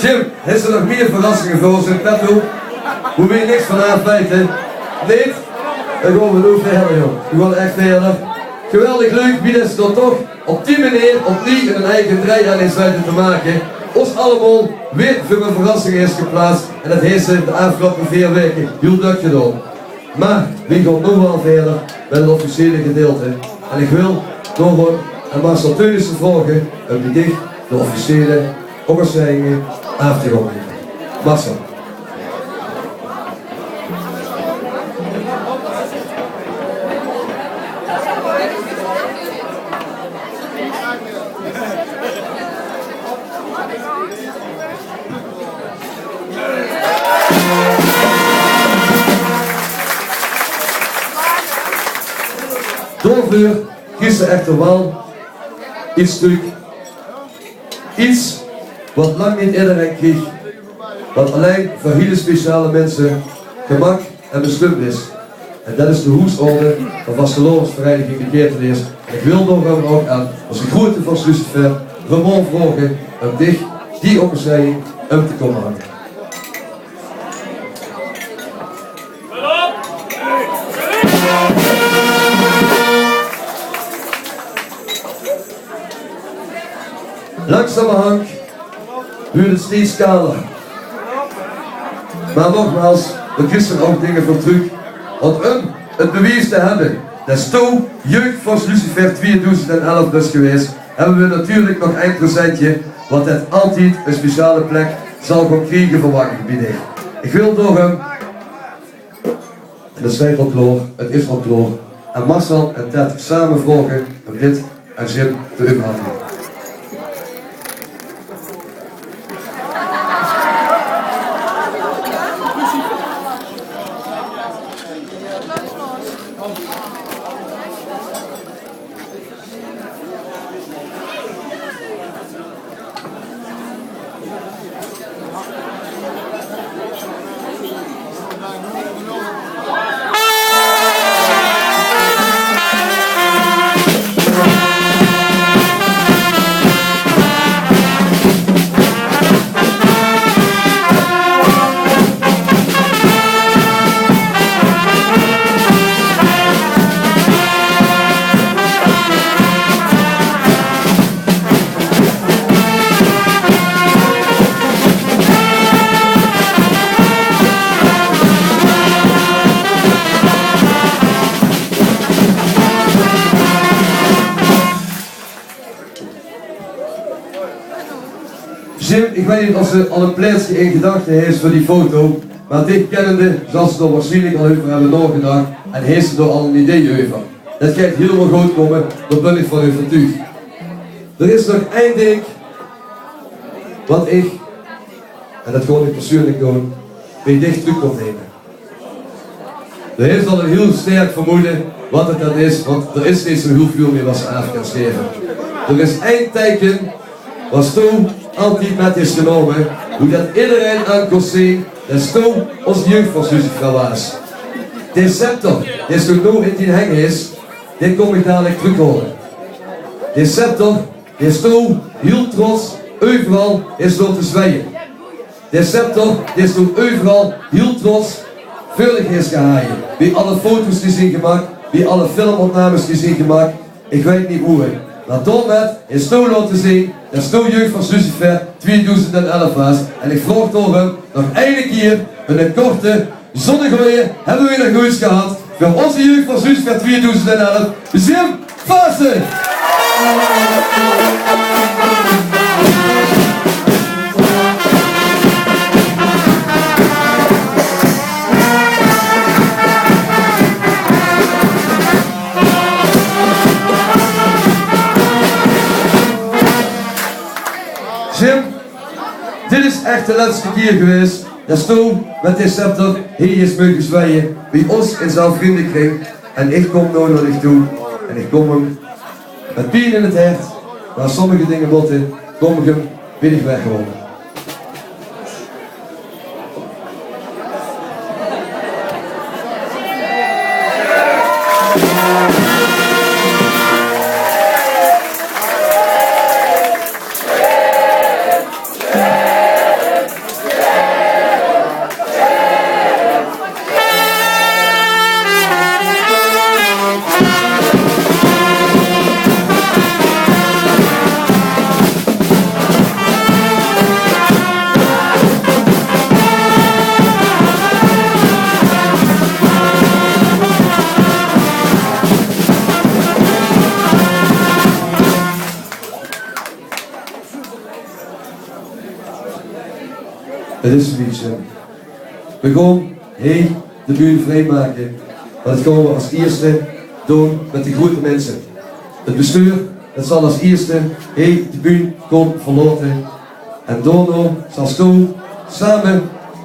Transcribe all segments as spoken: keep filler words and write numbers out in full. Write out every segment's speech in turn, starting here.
Jim, höbs se nog mieë verrassinge veur ós in petto? Boe weej niks van aaf weite? Neet? Dan gaon we noe wiejer, jóng. We gaon ech wiejer. Geweldig leuk, wie det se det toch op die meneer opnuuj in ein eige dreij aan höbs weite te make. Ós allemaol weer veur ein verrassing is geplaats. En det haet ze de aafgeloupe veer waeke hiel dök gedaon. Mer weej gaon noe waal wiejer mit 't officiële gedeilte. En ich wil daorum aan Marcel Teunissen vraoge óm bie dich de officiële óngersjeidinge aaf te gaon numme. Marcel. Daoveur kriss se echter waal get trök. Get waat lang neet ederein krieg, waat allein veur hiel speciale minse gemaak en besjtemp is. En det is de hoesorde van vastelaovesvereiniging De Keerteleers. En ich wil daorum ouch aan ózze groeate vors Lucifer Raymond vraoge óm dich die óngersjeiding óm te kómme hange. Langzamerhand wuuert 't steeds kaler. Mer nogmaals, dao kriss se ouch dinger veur trök. Want óm 't bewies te höbbe det se jeugvors Lucifer tweedoezend en elf bös gewaes, höbbe we natuurlik nog ein presentje, waat det altied ein speciale plek zal gaon kriege, verwach ich, bie dich. Ich wil daorum En det steit al klaor, 't is al klaor. En Marcel en Ted same vraoge óm dit aan Jim te euverhandige. Jim, ich weit neet of se al ein plaetske in gedachte höbs veur die foto, mer dich kennende zals se dao waarsjienlik al euver höbbe naogedach en höbs se dao al ein idee euver. Det geit hielemaol good kómme, dao bön ich van euvertuug. D'r is nog ein dink waat ich, en det gaon ich persuuenlik doon, bie dich trök kóm numme. D'r is al ein hiel sterk vermoede waat det, det is, want d'r is neet zo hiel väöl mieë waat se aaf kins gaeve. D'r is ein teike waat se altied mit höbs genómme, wo det ederein aan kós zeen det se ózze jeugvors Lucifer waas. De scepter, dae se noe in dien heng höbs, dae kóm ich dalik trökhole. De scepter, dae se hiel trots euveral höbs laote zweie. De scepter, dae se euveral hiel trots veur dich höbs gehaje. Bie alle foto's die zeen gemaak, bie alle filmopnames die zeen gemaak, ich weit neet woe. Mer daomit höbs se laote zeen det se jeugvors Lucifer tweedoezend en elf waas. En ich vraog daorum nog eine kieër ein korte Zónnegoeie, höbbe we nog noeits gehad veur ózze jeugvors Lucifer tweedoezend en elf, Jim Vaassen. Jim, dit is ech de lètste kieër gewaes det se mit de scepter hie höbs moge zweie bie ós in zoe'n vrundekring. En ich kóm noe nao dich toe en ich kóm 'm mit pien in 't hert, mer sommige dinger mótte, kóm ich 'm bie dich weghaole. 't Is zoewied, Jim. Veer gaon hei de bühne vriemake. Mer det gaon veer es ierste doon mit de groete minse. 't Bestuur, det zal es ierste hei de bühne gaon verlaote. En daonao zals doe same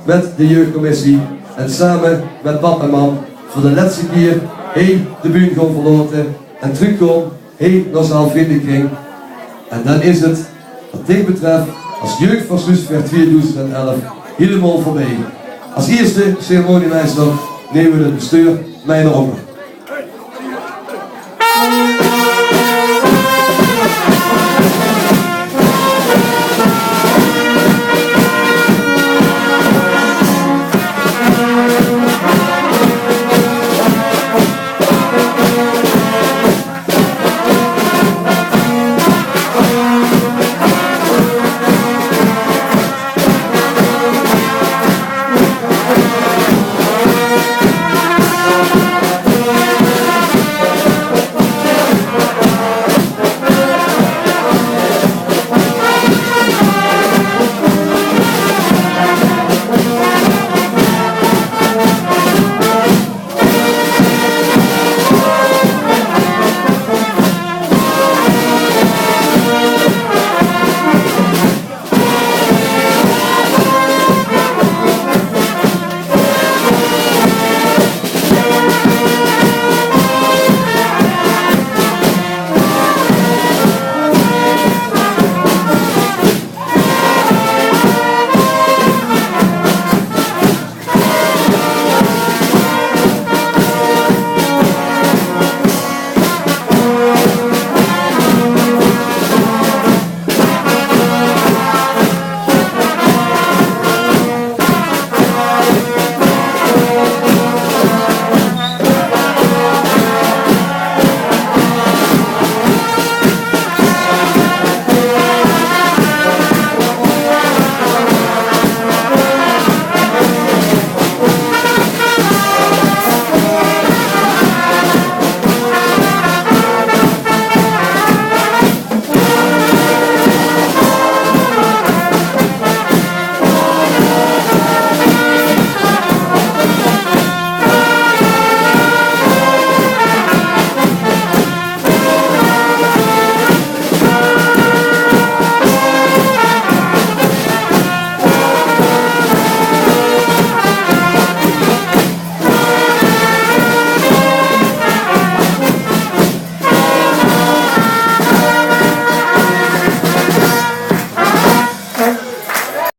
mit de jeugcommissie en same mit pap en mam veur de lètste kier hei de bühne gaon verlaote en trökgaon hei nao zaal Vriendekring. En dan is 't, waat mich betröf, es jeugdversluusveer twieëdoezend elf hielemaol veurbie. Es ierste ceremoniemeister numme veer 't bestuur mei nao ónger.